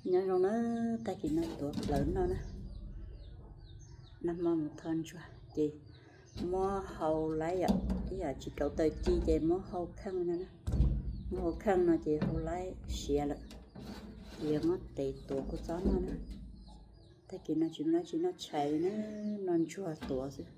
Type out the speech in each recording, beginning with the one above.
Nyob zoo na, tag kis no tuav plawv noj na. Nag hmo mus tho ntsuag ces muab hau laib yom, ib yam tsis kauv taws ci ces muab hau kheej no na. Muab hau kheej no ces hau laib siav lawm, ces yog muab tes tuav kua txob noj na. Tag kis no tsis muaj dab tsi noj tshais li na, noj ntsuag tuav xwb.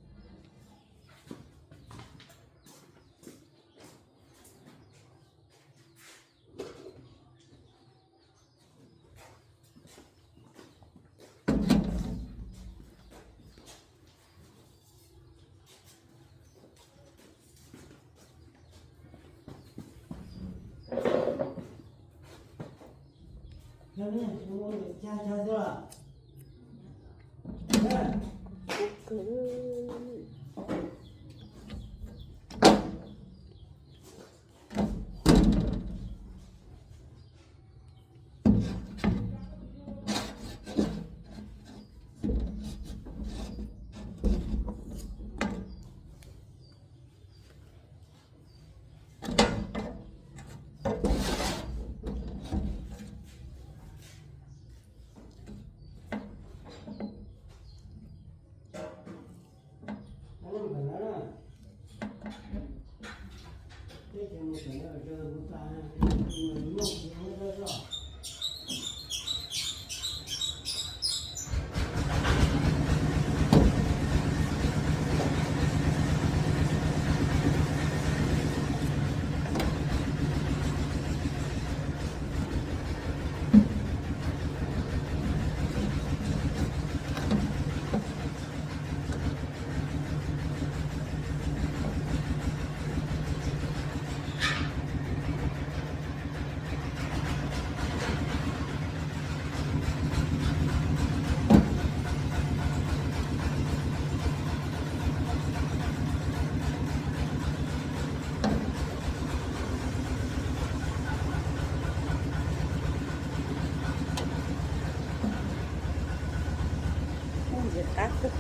Ntxim qab kawg.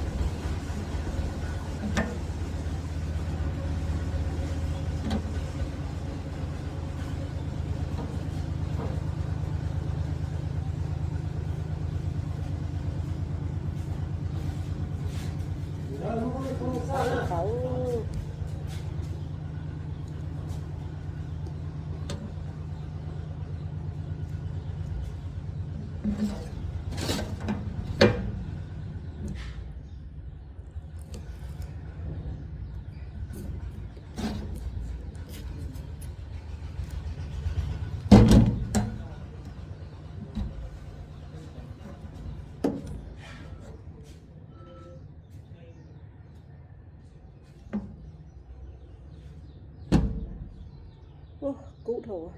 Ua, kub dhau.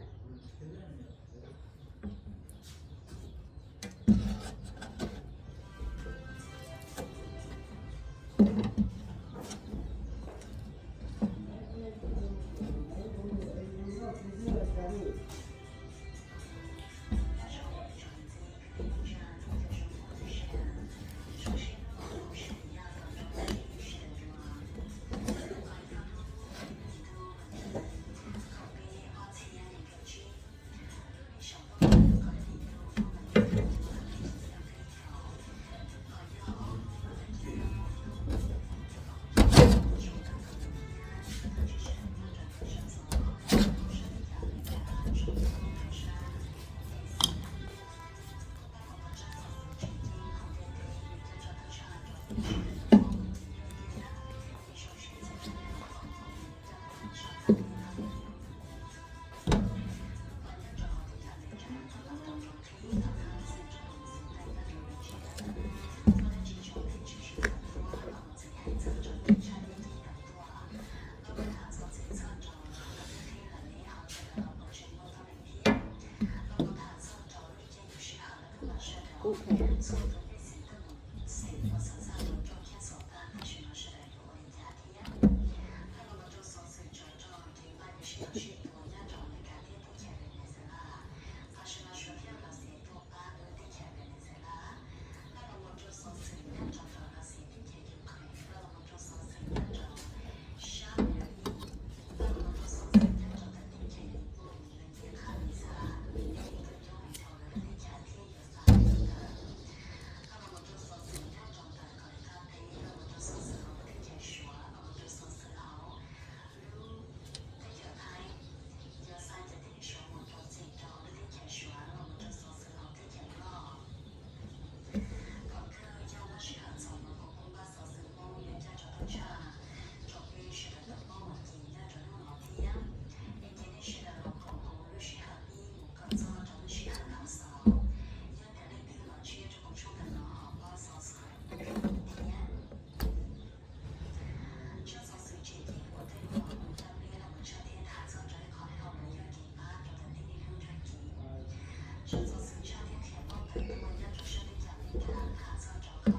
Kub heev.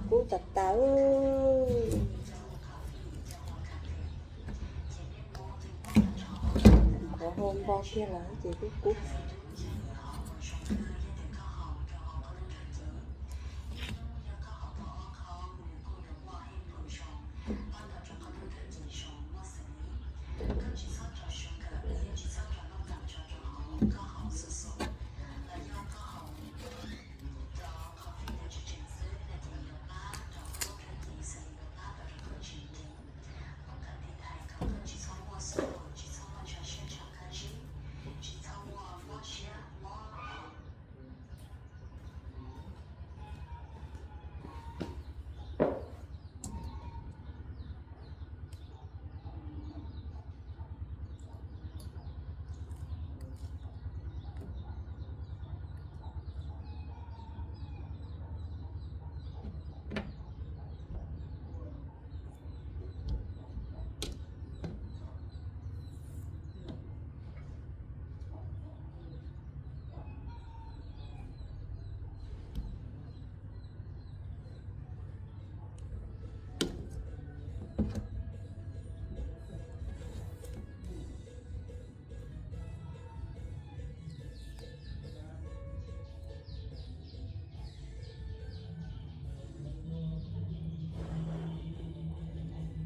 Kub tas tas. Qhov hau npo kiag lawm ces kub kub.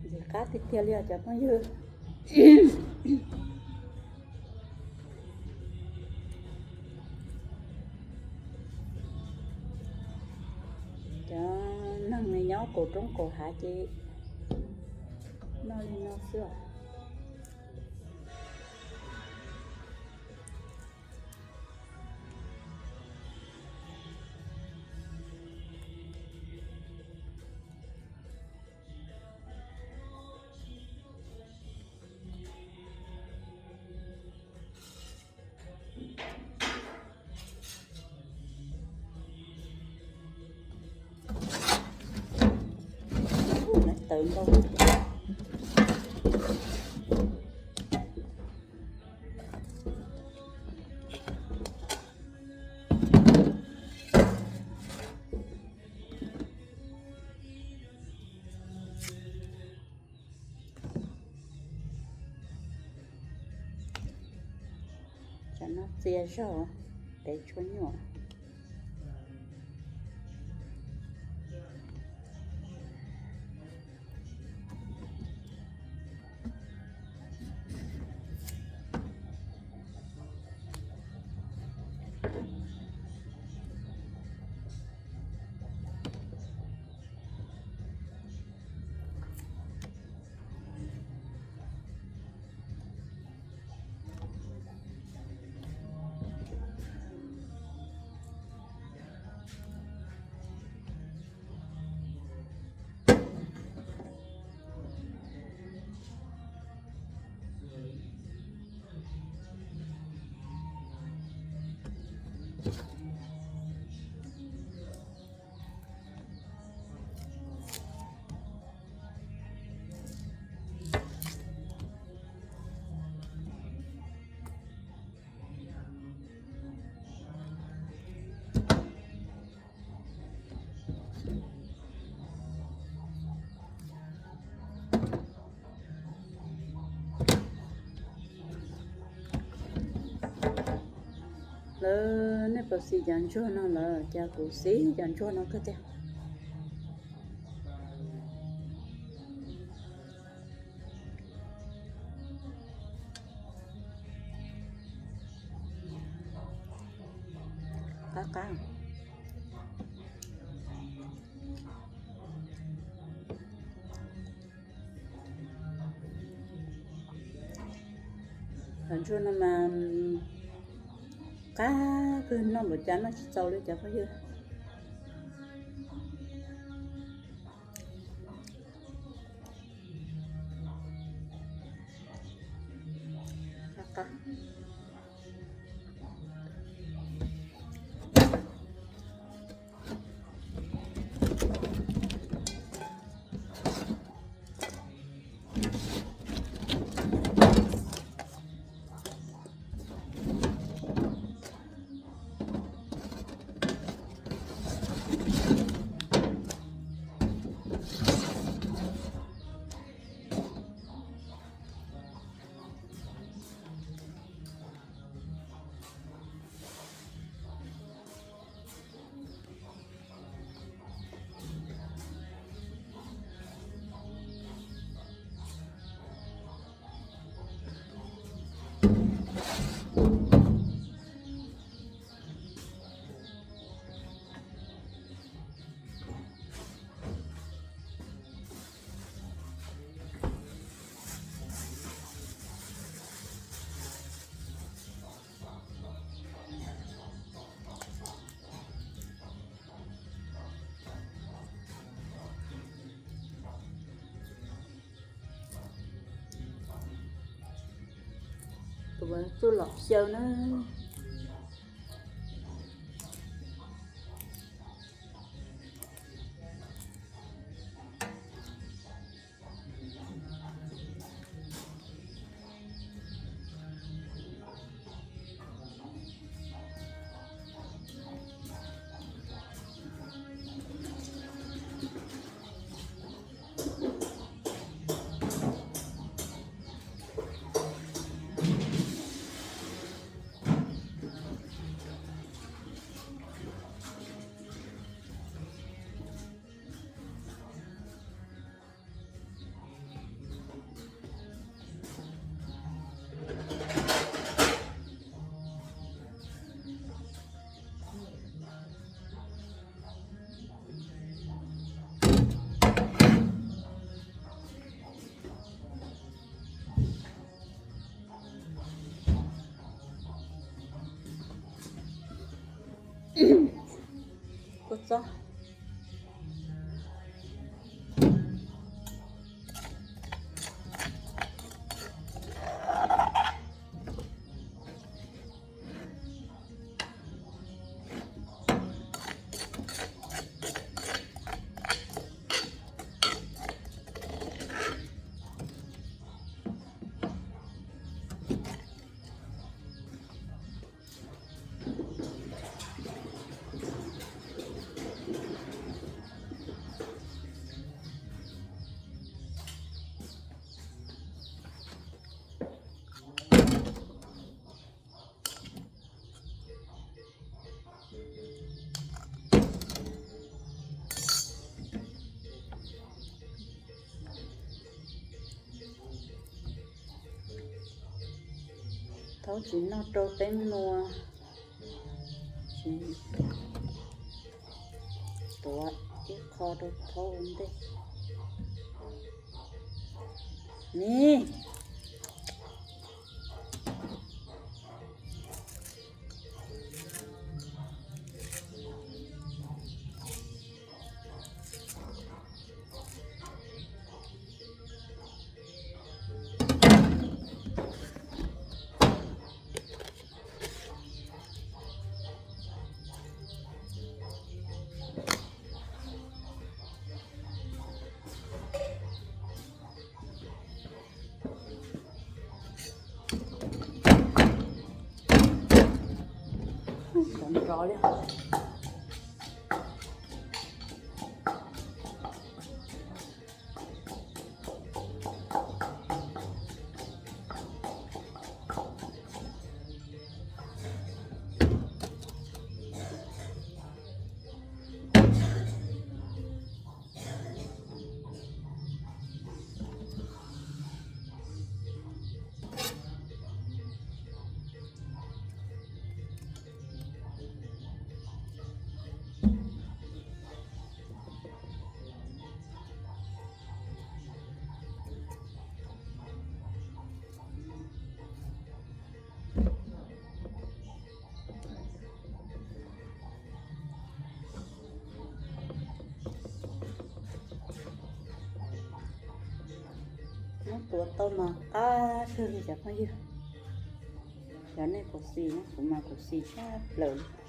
Ntxim qab tiag tiag li os cov phooj ywg. Cov neeg nyob kaum roob kaum hav ces noj li no xwb os. Tawv ntau. Cov no txias zog, peb tshuab nyuam. Lawv, nej puas xis cov ntsuag no lawm? Cas kuv xis cov ntsuag no kawg tiag. Qab qab. Cov ntsuag no mas qab kawg, noj npaum cas noj tsis txaus li cov phooj ywg. Qab qab. Ua txuj lom xyaw na. Kua txob. Thaub tsis noj rau teeb nua, tsis tuav ib qho rau thaub ua ntej. Ni. Sawv nrov li. Muab tuav tau mas qab kawg li cov phooj ywg. Cov nej kuv xis, kuv mas kuv xis tshaj plaws li.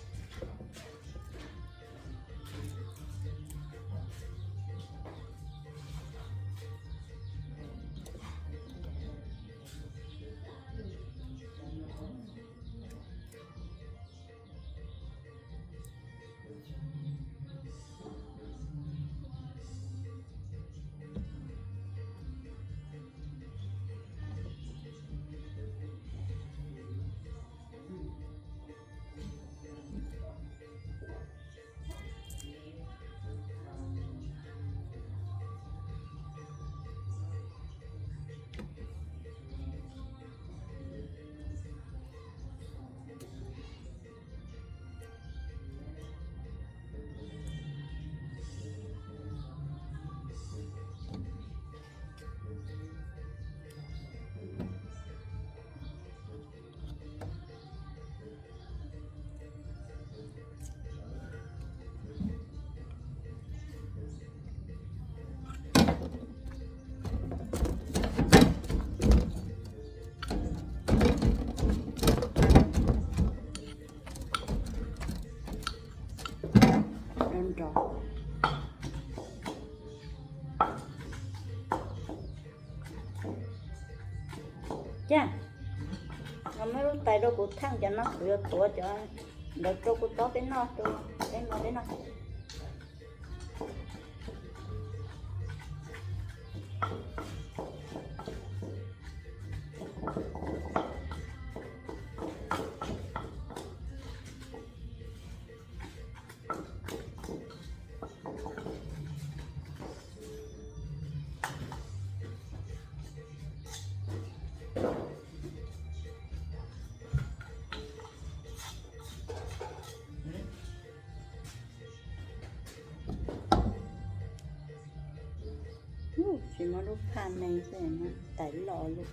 Nrov. Cas, no muab lub tais rau kuv theej cov no, kuv yuav tuav cov ntawd rau kuv tob peb noj, rau peb noj peb noj. Tsis muab lub phaj me xwb, tais loj lub.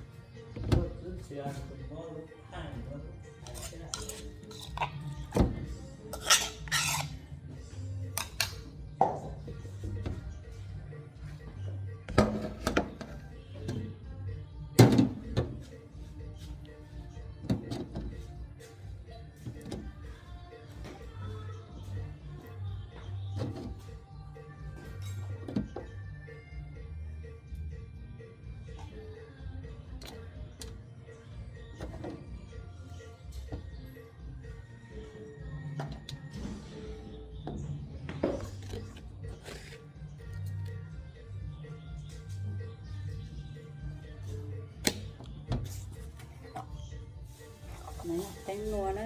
Qeeb nua na.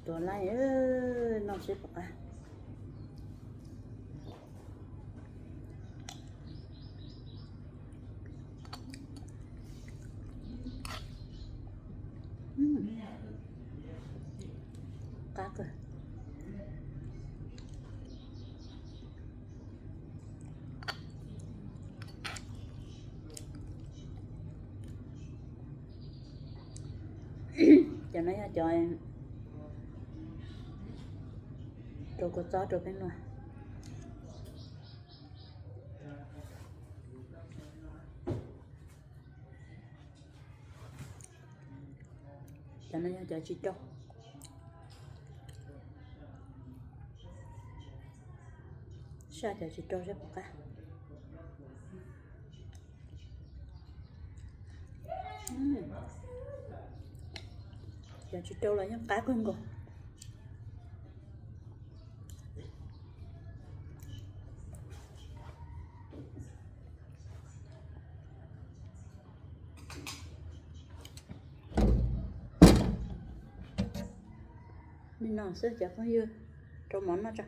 Tuav laij, noj seb puas qab. Qab kawg. Cov no yog cov rau kua txob rau peb noj. Cov no yog cov tsis rau. Saj cov tsis rau seb puas qab. Cov tsis rau los yeej qab kawg nkaus. Li no xwb cov phooj ywg, rau mov noj tso.